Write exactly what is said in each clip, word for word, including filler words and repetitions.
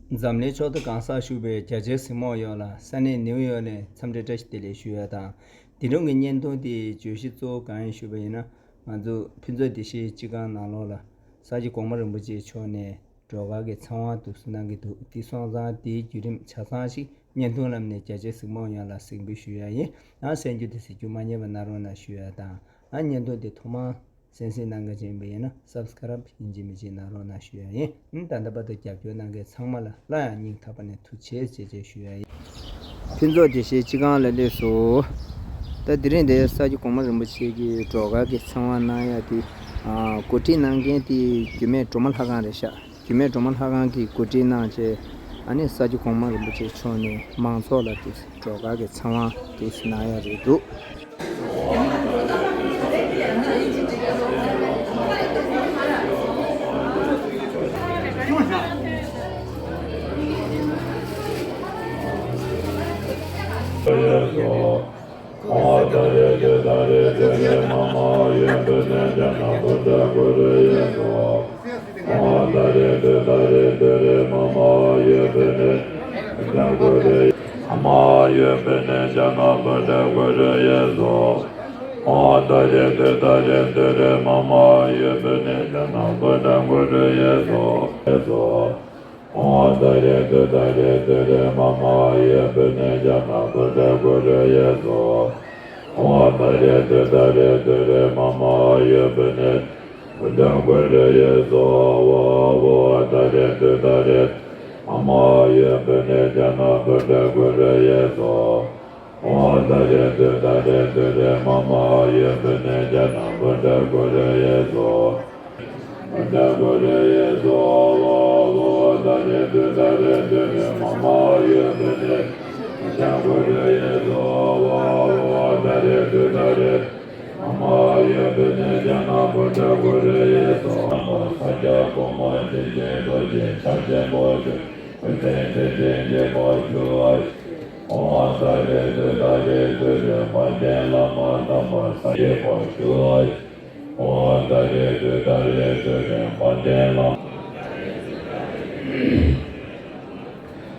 འཛམ་གླིང་ཕྱོགས་མཐའ་གང་སར་བཞུགས་པའི་རྒྱ་ཆེའི་གཟིགས་མོ་ཡོངས་ལ་ས་གནས་ནིའུ་ཡོག་ནས་འཚམས་འདྲི་བཀྲ་ཤིས་བདེ་ལེགས་ཞུ་ཡ་དང་། འདི་རིང་གི་བརྙན་ཐུང་དེའི་བརྗོད་གཞི་གཙོ་བོ་གང་ཡིན་ཞུས་པ་ཡིན་ན། ང་ཚོ་ཕུན་ཚོགས་བདེ་གཤེགས་སྤྱི་ཁང་ནང་ལོགས་ལ་ས་སྐྱ་གོང་མ་རིན་པོ་ཆེ་མཆོག་ནས་སྒྲོལ་དཀར་གྱི་ཚེ་དབང་དུ་གནང་གི་འདུག་དེ་སོང་ཙང་དེའི་བརྒྱུད་རིམ་ཆ་ཚང་ཞིག་བརྙན་ཐུང་ལམ་ནས་རྒྱ་ཆེའི་གཟིགས་མོ་ཡོངས་ལ་གཟིགས་འབུལ་ཞུ་ཡ་ཡིན། ཡང་གསན་རྒྱུ་དེ་གཟིགས་རྒྱུ་མ་བསྙེལ་བ་གནང་རོགས་གནང་ཞུ་ཡ་དང་། ཡང་བརྙན་ཐུང་དེ་ཐོག་མར་གསན་གཟིགས་གནང་མཁན་ཅིག་ཡིན་པ་ཡིན་ན་སབ་སི་ཀ་རབ་ཡིན་གཅིག་མིན་གཅིག་གནང་རོགས་གནང་ཞུ་ཡ་ཡིན། ད་ལྟ་བར་དུ་རྒྱབ་སྐྱོར་གནང་མཁན་ཚང་མ་ལ་སླར་ཡང་སྙིང་ཐག་པ་ནས་ཐུགས་རྗེ་ཆེ་ཞེས་ཞུ་ཡ་ཡིན། ཕུན་ཚོགས་བདེ་གཤེགས་སྤྱི་ཁང་ལ་སླེབས་སོང་། ད་དེ་རིང་འདིར་ས་སྐྱ་གོང་མ་རིན་པོ་ཆེ་གིས་སྒྲོལ་དཀར་གྱི་ཚེ་དབང་གནང་ཡ་དེ། ཨ། གོ་སྒྲིག་གནང་མཁན་དེ་རྒྱུད་སྨད་སྒྲོལ་མ་ལྷ་ཁང་རེད་ཤག་རྒྱུད་སྨད་སྒྲོལ་མ་ལྷ་ཁང་གིས་གོ་སྒྲིག་གནང་བྱས། ཨ་ནི་ས་སྐྱ་གོང་མ་རིན་པོ་ཆེ་མཆོག་ནས་མང་ཚོགས་ལ་དེ་སྒྲོལ་དཀར་གྱི་ཚེ་དབང་དེ་གནང་ཡ་རེད་འདུག་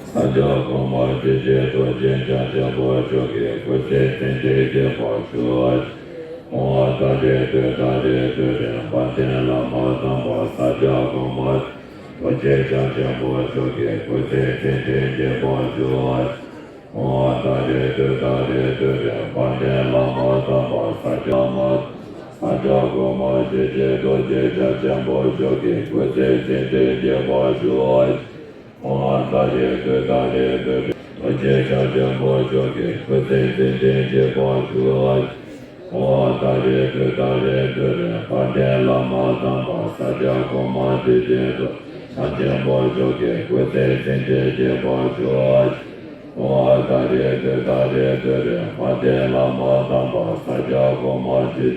ས་སྐྱ་གོང་མ་ཆོས་རྗེ་རྡོ་རྗེ་འཆང་ཆེན་པོ་མཆོག་གི་སྐུ་ཚེ་བརྟན་ཅིང་རྒྱས་པར་ཤོག། ཨོ་ཏཱ་རེ་ཏུཏྟཱ་རེ་ཏུ་རེ་དཔལ་ལྡན་བླ་མ་དམ་པ་ས་སྐྱ་གོང་མ་རྡོ་རྗེ་འཆང་ཆེན་པོ་མཆོག་གི་སྐུ་ཚེ་བརྟན་ཅིང་རྒྱས་པར་ཤོག། ཨོ་ཏཱ་རེ་ཏུཏྟཱ་རེ་ཏུ་རེ་དཔལ་ལྡན་བླ་མ་དམ་པ་ས་སྐྱ་མ་ས་སྐྱ་གོང་མ་ཆོས་རྗེ་རྡོ་རྗེ་འཆང་ཆེན་པོ་མཆོག་གི་སྐུ་ཚེ་བརྟན་ཅིང་རྒྱས་པར་ཤོག། ཨོ་ཏཱ་རེ་ཏུཏྟཱ་རེ་ཏུ་རེ་རྡོ་རྗེ་འཆང་ཆེན་པོ་མཆོག་གི་སྐུ་ཚེ་བརྟན་ཅིང་རྒྱས་པར་ཤོག། ཨོ་ཏཱ་རེ་ཏུཏྟཱ་རེ་ཏུ་རེ་དཔལ་ལྡན་བླ་མ་དམ་པ་ས་སྐྱ་གོང་མ་ཆོས་རྗེ་རྡོ་རྗེ་འཆང་ཆེན་པོ་མཆོག་གི་སྐུ་ཚེ་བརྟན་ཅིང་རྒྱས་པར་ཤོག། ཨོ་ཏཱ་རེ་ཏུཏྟཱ་རེ་ཏུ་རེ་དཔལ་ལྡན་བླ་མ་དམ་པ་ས་སྐྱ་གོང་མ་ཆོས་རྗེ་རྡོ་རྗེ་འཆང་ཆེན་པོ་ས་སྐྱ་གོང་མ་མཆོག་གི་སྐུ་ཚེ་བརྟན་ཅིང་རྒྱས་པར་ཤོག། ཨོ་ཏཱ་རེ་ཏུཏྟཱ་རེ་ཏུ་རེ་དཔལ་ལྡན་བླ་མ་དམ་པ་ས་སྐྱ་གོང་མ་ཆོས་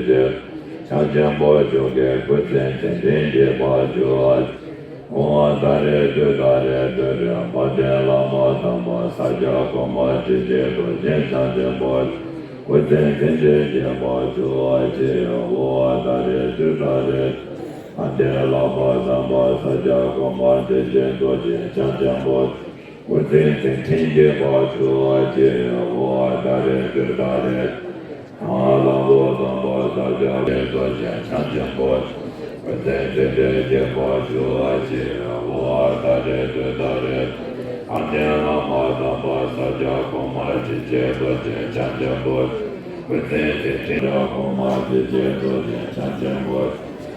རྗེ་འཆང་ཆེན་པོ་མཆོག་གི་སྐུ་ཚེ་བརྟན་ཅིང་རྒྱས་པར་ཤོག། ཨོ་ཏཱ་རེ་ཏུཏྟཱ་རེ་ཏུ་རེ་དཔལ་ལྡན་བླ་མ་དམ་པ་ས་སྐྱ་གོང་མ་ཆོས་རྗེ་རྡོ་རྗེ་འཆང་ཆེན་པོ་སྐུ་ཚེ་བརྟན་ཅིང་རྒྱས་པར་ཤོག། ཨོ་ཏཱ་རེ་ཏུཏྟཱ་རེ་དཔལ་ལྡན་བླ་མ་དམ་པ་ས་སྐྱ་གོང་མ་ཆོས་རྗེ་རྡོ་རྗེ་འཆང་ཆེན་པོ་སྐུ་ཚེ་བརྟན་ཅིང་རྒྱས་པར་ཤོག། ཨོ་ཏཱ་རེ་ཏུཏྟཱ་རེ་ཨ་ལ་ལོ་དམ་པ་ས་སྐྱ་རྡོ་རྗེ་འཆང་ཆེན་པོ་སྐུ་ཚེ་བརྟན་ཅིང་རྒྱས་པར་ཤོག། ཨོ་ཏཱ་རེ་ཏུཏྟཱ་རེ་དཔལ་ལྡན་བླ་མ་དམ་པ་ས་སྐྱ་གོང་མ་ཆོས་རྗེ་རྡོ་རྗེ་འཆང་ཆེན་པོ་སྐུ་ཚེ་བརྟན་ཅིང་གོང་མ་ཆོས་རྗེ་རྡོ་རྗེ་འཆང་ཆེན་པོ་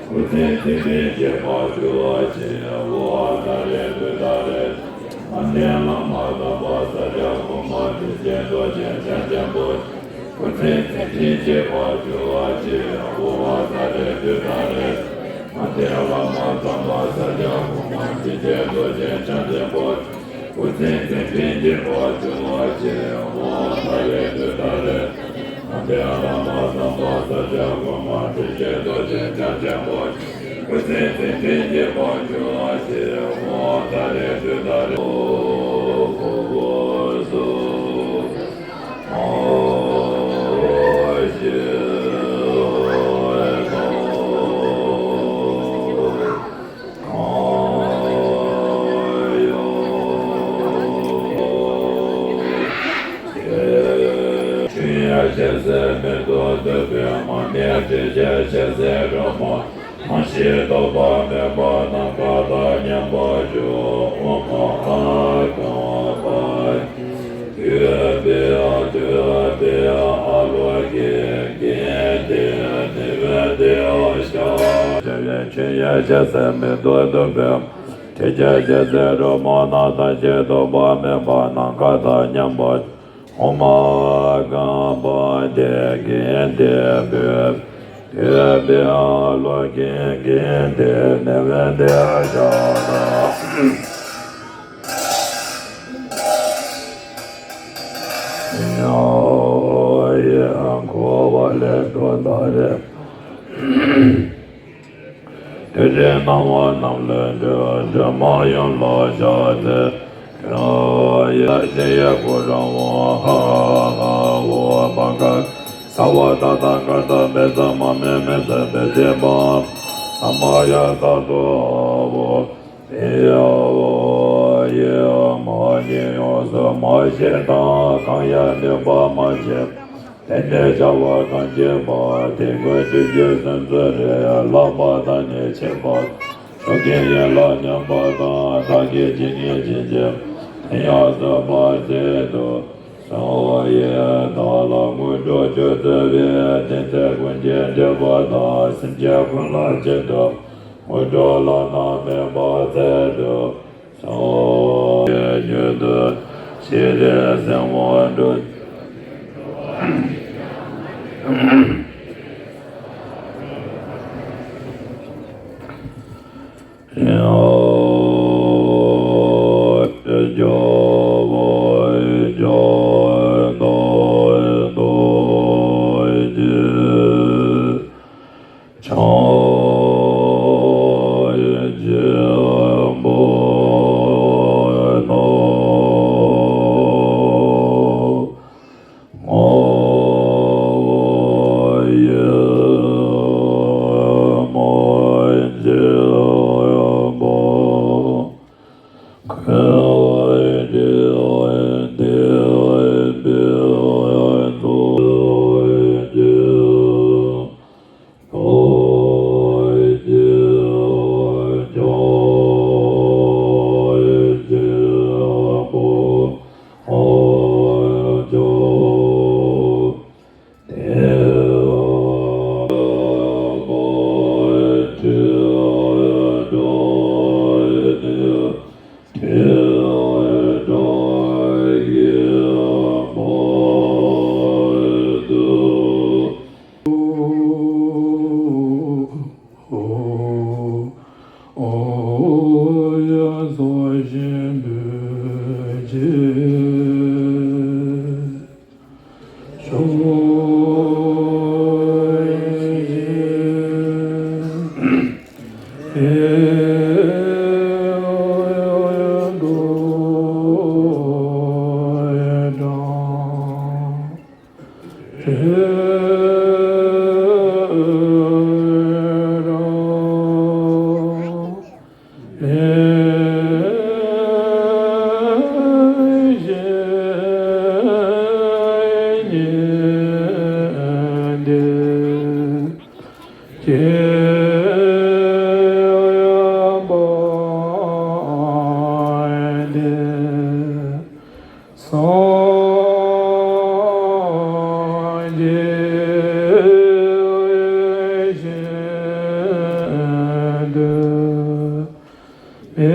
སྐུ་ཚེ་བརྟན་ཅིང་རྒྱས་པར་ཤོག། ཨོ་ཏཱ་རེ་ཏུཏྟཱ་རེ་དཔལ་ལྡན་བླ་མ་དམ་པ་ས་སྐྱ་གོང་མ་ཆོས་རྗེ་རྡོ་རྗེ་འཆང་ཆེན་པོ་སྐུ་ཚེ་བརྟན་ཅིང་རྒྱས་པར་ཤོག། ཨོ་ཏཱ་རེ་ཏུཏྟཱ་རེ་དཔལ་ལྡན་བླ་མ་དམ་པ་ས་སྐྱ་གོང་མ་ཆོས་རྗེ་རྡོ་རྗེ་འཆང་ཆེན་པོ་སྐུ་ཚེ་བརྟན་ཅིང་རྒྱས་པར་ཤོག། ཨོ་ཏཱ་རེ་ཏུཏྟཱ་རེ་དཔལ་ལྡན་བླ་མ་དམ་པ་ས་སྐྱ་གོང་མ་ཆོས་རྗེ་རྡོ་རྗེ་འཆང་ཆེན་པོ་སྐུ་ཚེ་བརྟན་ཅིང་རྒྱས་པར་ཤོག། ཨོ་ཏཱ་རེ་ཏུཏྟཱ་རེ། ཤེས་ཟད་མེད་དུ་འདོད་པའི་མ་ནིང་དྲི་ཞིམ་ཞལ་ཟས་སྒྲོལ་མ། ནང་བཞིན་རྟོག་པ་མེད་པ་ནམ་མཁའ་དང་མཉམ་པར་སྤྱོད། ཨོཾ་ཨཱཿཧཱ་ག་བ་དྷཱིཿ་ཐོད་པའི་ཐོད་པའི་ཨ་ལོ་ཀེ་ཀེ་ཏེ་ནེ་ཝན་ཏེ་ཨ་ཤ། ཆོས་ཡང་ཆོས་ཡང་ཤེས་ཟད་མེད་དུ་འདོད་པའི། དྲི་ཞིམ་ཞལ་ཟས་སྒྲོལ་མ་ནང་ནང་བཞིན་རྟོག་པ་མེད་པ་ནམ་མཁའ་དང་མཉམ་པར། ཨོཾ་ཨཱཿཧཱ་ག་བ་དྷཱིཿ་ཀེ་ཏེ་ཐོད་པའི་ཨ་ལོ་ཀེ་ཀེ་ཏེ་ནེ་ཝན་ཏེ་ཨ་ཤ། ཡང་འཁོར་བ་ལས་སྒྲོལ་ད་རེ། དེ་འདྲའི་སྣང་བ་རྣམས་ལས་སྒྲོལ། སྒྲོལ་མ་ཡུམ་ལ་ཕྱག་འཚལ། ཡ་ཡ་ཡ་གུ་ར་ཝ་ཧ་ཧ་ཧ་ཝ་བ་ག་ས་ཝ་ད་ད་ག་ད་བེ་ས་མ་མེ་མེ་ས་བེ་ས་མ། ས་མ་ཡ་ས་དོ་ཧ་ཝ། ཡ་ཝ་ཡེ་མ་ཉེ་ཡོངས་སུ་མ་ཤེས་དང་། གང་ཡང་ནུས་པ་མ་བྱས། དེ་ནས་བྱ་བ་གང་བྱེད་པ། དེ་ཀུན་ཆོས་ཀྱི་སེམས་སུ་རེ། ལག་པ་དང་ནི་མཆེ་བ། ཕྱོགས་ཀྱི་ཡན་ལག་མཉམ་པ་དང་། བདག་གིས་ཇི་སྙེད་ཅིའི་ཕྱིར། དེ་ཡང་བཟོད་པར་བྱེད་དོ། གསང་བ་ཡི་བདག་ལ་དངོས་གྲུབ་སྤྱོད་བརྩོན་པའི། དེ་ཚེ་ཀུན་གྱི་འདོད་པ་དང་། སེམས་ཅན་ཀུན་ལ་བྱིན་དུ། དངོས་གྲུབ་བླ་ན་མེད་པ་སྩལ་དུ་གསོལ། ཡིད་དུ་ཤེས་རིག་སེམས་དབང་འགྲོ། སངས་རྒྱས་ཤིང་དུ་མེད་དེ།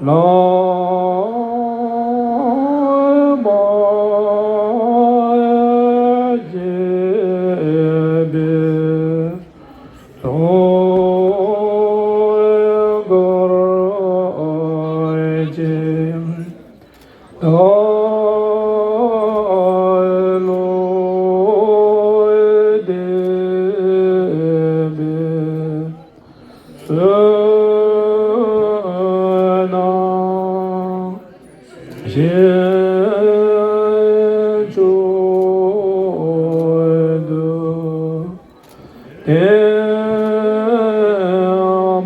ལ་མ་སྐྱེས་པའི་ཚོགས་འཁོར་གྱིས། བདག་བློ་བདེ་བའི་བསོད་ནམས་ཞིང་མཆོག་ཏུ་བརྟན་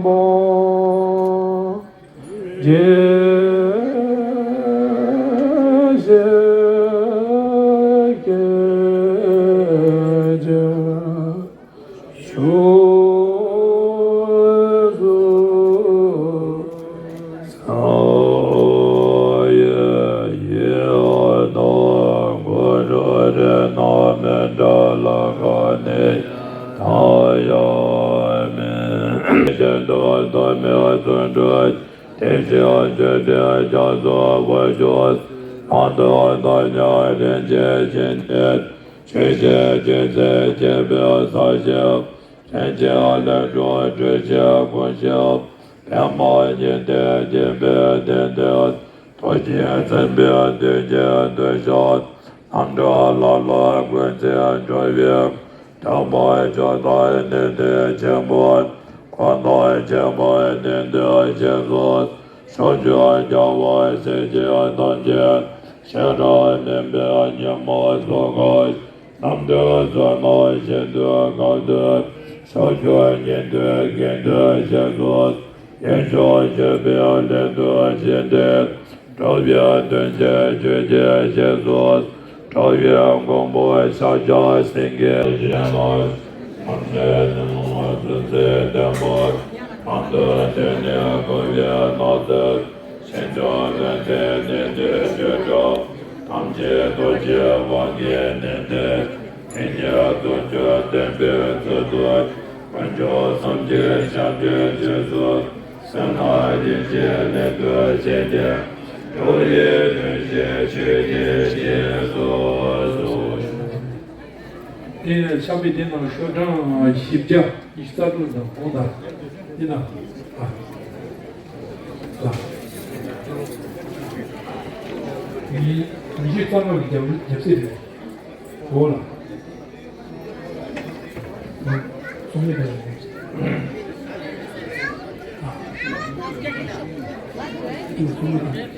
པ་རྒྱས་བཤད་སྐད་ཅིག་ཕྱོགས་སུ་སངས་རྒྱས་ཡི་དམ་དཀོན་མཆོག་རིགས་དང་མི་འབྲལ་ལམ་ཁ་ནས་མཐའ་ཡས་མས། ཤིན་ཏུ་ཐོགས་མེད་བརྩོན་འགྲུས། དེ་བཞིན་སྤྱོད་པའི་རྒྱ་མཚོ་བོད་ལྗོངས། གང་དུ་བདག་ཉིད་རིན་ཆེན་བྱིན་གྱིས་བརླབས། ཆོས་ཀྱི་རྒྱལ་མཚན་རྒྱས་པའི་ས་གཞིར། རིན་ཆེན་ལྷུན་གྲུབ་སྤྲུལ་གྱི་ཀུན་ཤེས་པདྨ་འཇིག་རྟེན་བརྒྱན་པའི་སྟེང་དུ། རྡོ་རྗེ་འཛིན་པའི་མདུན་གྱི་མདུན་ཤོག་རྣམ་གྲོལ་ལ་ལ་ཀུན་གཟིགས་འགྲོ་བའི། ཐེག་པ་མཆོག་ལྟར་གནས་ཏེ་ཆེན་པོ། གོ་འཕང་ཆེན་པོའི་སྟེང་དུ་རྗེས་སུ། ཕྱོགས་བཅུའི་རྒྱལ་བ་སྲས་བཅས་ཐམས་ཅད། ཤེས་རབ་སྨིན་པའི་ཉི་མ་སོགས་ཀྱིས། རྣམ་གྲོལ་བསོད་ནམས་ཤིན་ཏུ་དགའ་སྟོན། ཕྱོགས་བཅུའི་ཉན་ཐོས་དགེ་འདུན་རྗེས་སུ། ཡིད་མཆོག་མཆོད་པའི་ལྷན་དུ་བྱོན་ཏེ། གྲགས་པའི་མདུན་བསྐྱེད་ཆོས་ཀྱི་རྗེས་སུ། གྲགས་པའི་མགོན་པོ་ཤཱཀྱ་སེང་གེ་བཞིན་ནོ། ཐམས་ཅད་ནམ་མཁའ་ཚུན་ཆད་ལྡན་པ། གང་དུ་བསྟན་ནས་བསྐོར་བའི་ནགས་ཚལ། ཕྱིན་ཅི་ལོག་འཛིན་གནས་འདིར་སྤྱོད་པ། ཐམས་ཅད་རྡོ་རྗེ་དབང་གིས་མནན་ཏེ། དེ་ཉིད་དོན་བཅུ་བསྟན་པའི་ཚུལ་དུ། དཀོན་མཆོག་གསུམ་གྱི་ཞབས་ཀྱི་རྗེས་སུ། བསོད་ནམས་རིན་ཆེན་ལྷུན་གྲུབ་ཅན་དེ། འགྲོ་བའི་དོན་བྱེད་ཆོས་ཀྱི་རྗེས་སུ་གསོལ། དེ་ནས་ཕྱག་དཔེ་དེ་ནང་ཤོག་གྲངས་བཞི་བརྒྱ་ཉི་ཤུ་རྩ་དྲུག་དང་གོང་དང་། དེ་ནང་ཨ། ལ། ཉི་ཉི་ཤུ་རྩ་ལྔ་གི་རྒྱབ་རྒྱབ་སྲིད་རེད། འོ་ལ། གསུང་མི་དང་། ཨ། གསུང་མི་དང་།